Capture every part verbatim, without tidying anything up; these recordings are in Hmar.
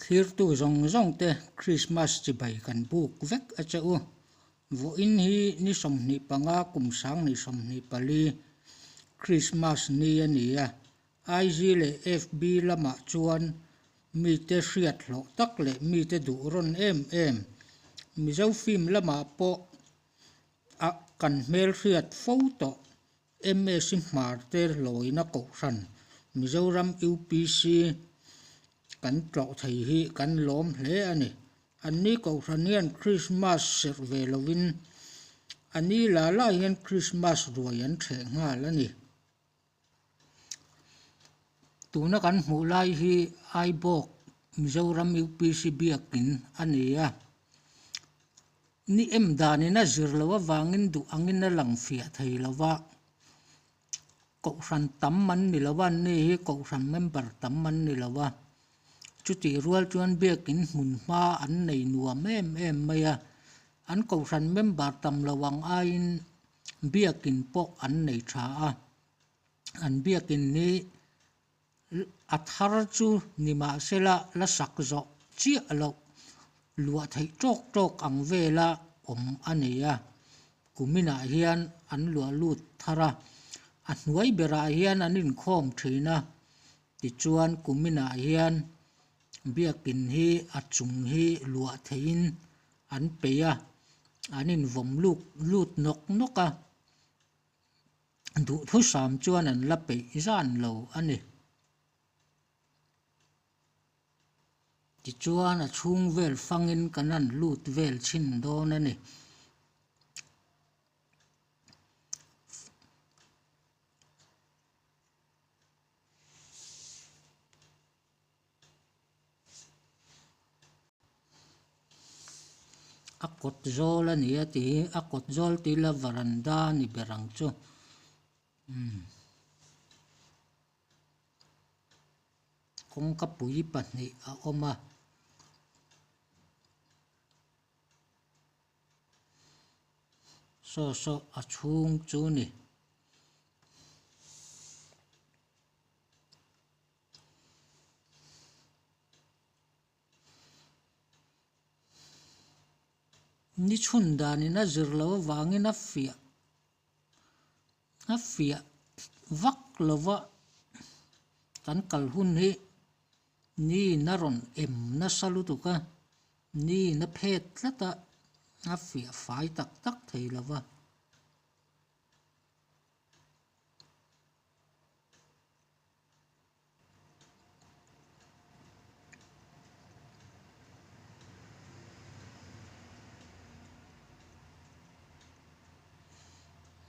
Thlirtu zawng zawng te Christmas chibai kan buk vek a che u. Vawiin hi ni sawmhnih panga kum sanghnih sawmhnih pali Christmas ni a ni a. I G le F B lamah chuan mite hriat hlawh tak leh mite duh rawn em em, Mizo film lamah pawh a kan hmel hriat fo tawh. M S Hmar te lawina kohhran Mizoram U P C kan tlawh thei hi kan lawm hle a ni. Anni kohhran hian Christmas serh ve lovin, anni la la hian Christmas ruai an ṭheh nghal a ni. Tuna kan hmuh lai hi Aibawk Mizoram U P C biakin a ni a. Ni em danin a zir lo avangin duh angin a lang fiah thei lo va. Kohhran tam an ni lo va, anni hi kohhran member tam an ni lo va. Chutih rual chuan biakin hmun hma an nei nuam em em mai a. An kohhran member tam lo ang aiin biakin pawh an nei ṭha a. An biakin hi a thar chu ni mah sela la sak zawh chiah loh, luah theih tawk tawk ang vela awm a ni a. Kuminah hian an luah lut thar a, a hnuai berah hian an inkhawm ṭhin a. Tichuan kuminah hian biakin hi a chung hi luah theihin an peih a, an invawm luk lut nawk nawk a. Duhthusam chuan an la peih zan lo a ni. Tichuan a chhung vel fangin kan han lut vel chhin dawn a ni. A kawt zawl a ni a ti hi, a kawt zawl ti la, veranda ni ber ang chu. Hmm. Kawngkapui pahnih a awm a. Saw saw a chhung chu ni. Ni chhun danin a zir lo avangin a fiah, a fiah vak lo va. Kan kal hun hi niin a rawn em nasa lutuk a, niin a phet tlat a, a fiah fai tak tak thei lo va.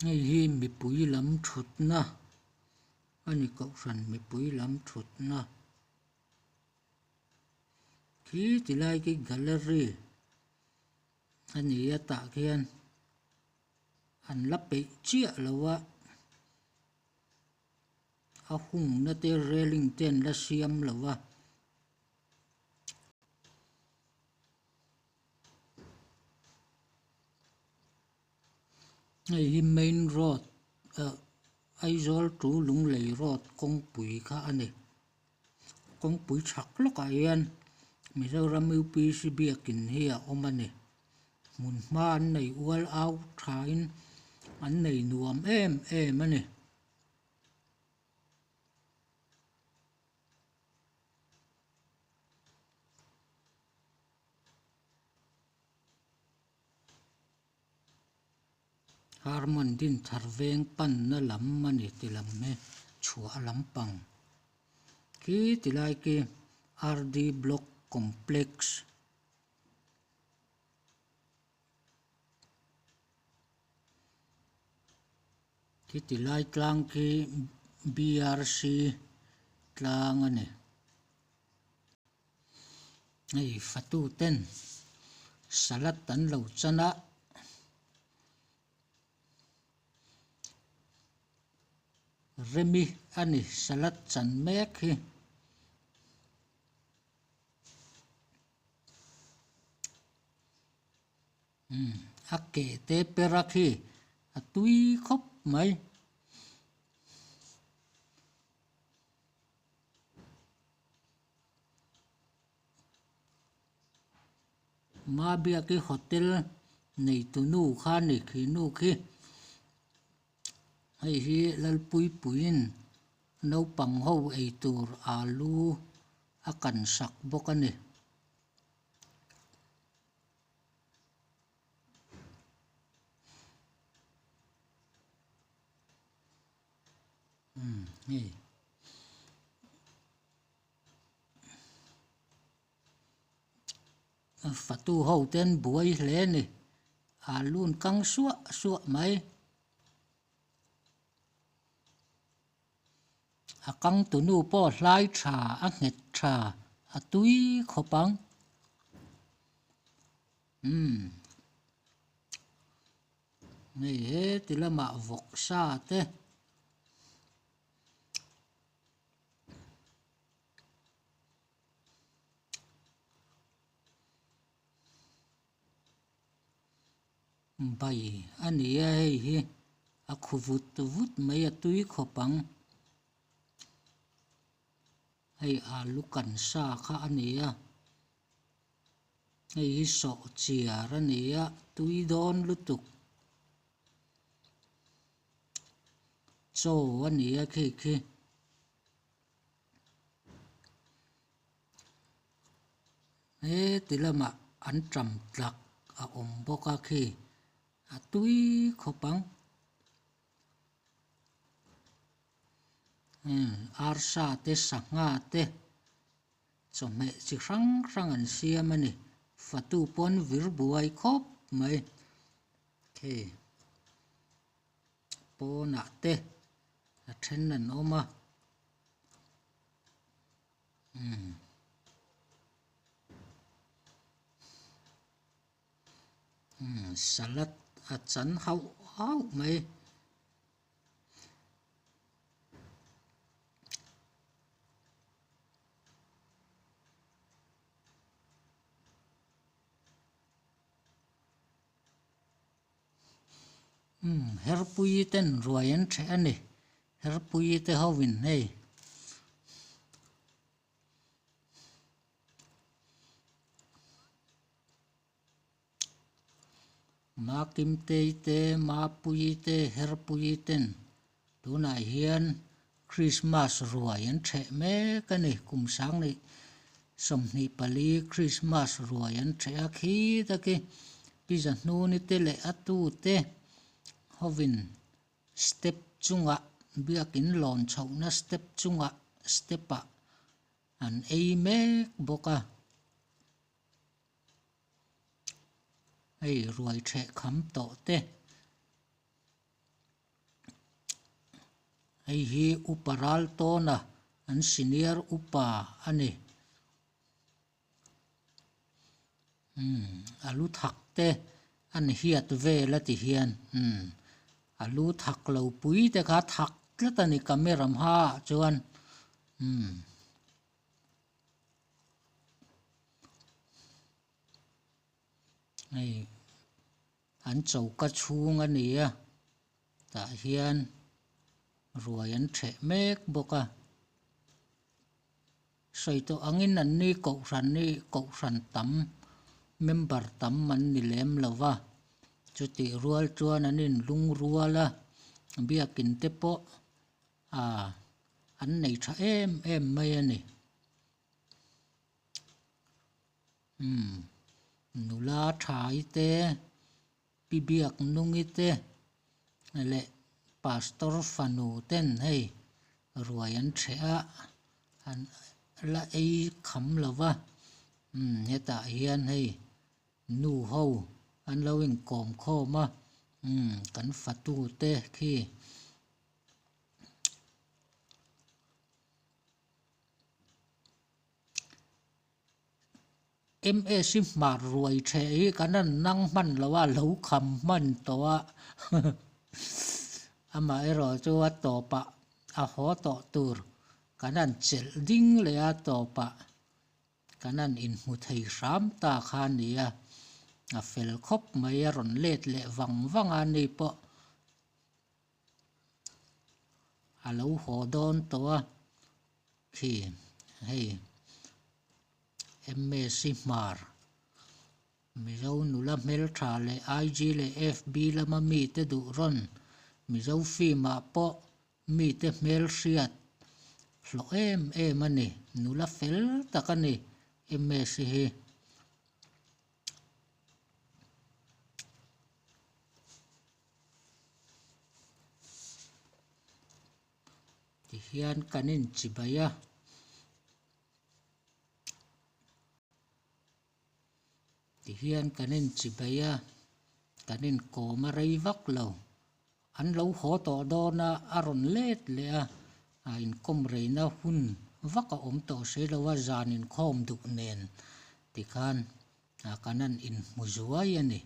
Hei hi mipui lam thutna a ni, kohhran mipui lam thutna. Khi ti lai khi gallery a ni a, tah khian an la peih chiah lo a, a hungna te railing te an la siam lo a. Hei hi main road, eh, Aizawl to Lunglei road kawngpui kha a ni. Kawngpui chhak lawkah hian Mizoram U P C biakin hi a awm a ni. Hmun hma an nei ual au ṭhain an nei nuam em em a ni. Harman din thar veng panna lam a ni ti lam hi, chhuah lampang. Khi ti lai khi R D Block Complex. Khi ti lai tlang khi B R C tlang a ni. Hei fatu ten salad an lo chan a. Remi a ni salad chan mek hi. Hmm, a ke te perak hi a tui khawp mai. Hma biak hi hotel neitu nu kha ni khi nu khi. Hei hi Lalpuipuiin naupang ho ei tur alu a kan sak bawk a ni. Hmm, hei. Fatu ho ten buai hle ni. Alu'n kang suah suah mai. A kangtu nu pawh hlai ṭha, a nghet ṭha, a tui khawp ang. Hmm. Hei he, ti lama vawksa te. Bai a ni a, hei hi a khu vut vut mai, a tui khawp ang. Hei alu kan sa kha a ni a. Hei hi sawhchiar a ni a, tui dawn lutuk. Chaw a ni a khi khi. He ti lama an ṭam tlak a awm bawk a khi. A tui khawp ang. Hmm, arsa te, sangha te. Chawhmeh chi hrang hrang an siam a ni. Fatu pawh an vir buai khawp mai. Khi. Pawnah te a ṭhen an awm a. Hmm. Hmm, salad a chan hauh hauh mai. Hmm, Herpui ten ruai an ṭhe a ni. Herpui te hovin hei. Makim te, te, Mapui te, Herpui ten. Tunah hian Krismas ruai an ṭhe mek a ni, kum sang hnih sawmhnih pali Krismas ruai an ṭhe a khi taki, Pi Zahnuni te leh a tu te hovin step chunga, biak in lawn chhohna step chunga, step-a an ei mek bawk a. Hei ruai ṭhe kham tawh te. Hei hi Upa Raltawna, an senior upa a ni. Hmm, a lu thak te an hiat vel a ti hian. Hmm, a lu thak lo pui te kha thak tlat a ni camera hmaah chuan. Hmm. Hei, an choka chhung a ni a, tah hian ruai an ṭhe mek bawk a. Sawi tawh angin an ni kohhran ni, kohhran tam, member tam an ni lem lo va. Chutih rual chuan an inlungrual a, biakin te pawh, a, an nei ṭha em em mai a ni. Hmm. Nula Ṭhai te, Pi Biak Nungi te, leh Pastor fanu ten hei ruai an ṭhe a, an la ei kham lo va. Hmm, hetah hian hei nu ho an lo inkawm khawm a, hmm, kan fatu te khi. M A C Hmar ruai ṭhe hi kan han nang hman lo a, lo kham hman tawh a. Amaherawhchu a tawpah a haw tawh tur kan han chelh ding leh a tawpah kan han inhmu thei hram ta kha a ni a. A fel khawp mai a, rawn let leh vang vang a ni pawh. A lo haw dawn tawh a khi, hei, M A C Hmar, Mizo nula hmelṭha le I G le F B lama mite duh ron, Mizo fimah pawh mite hmelhriat hlaw em em a ni. Nula fel tak a ni M S hi. Ti hian kan inchibai a. Ti hian kan inchibai a, kan inkawm a rei vak lo. An lo haw tawh dawn a, a rawn let leh a, a inkawm reina hun vak a awm tawh se lo a, zan inkhawm duh nen ti khan, a, kan han inhmu zuai a ni.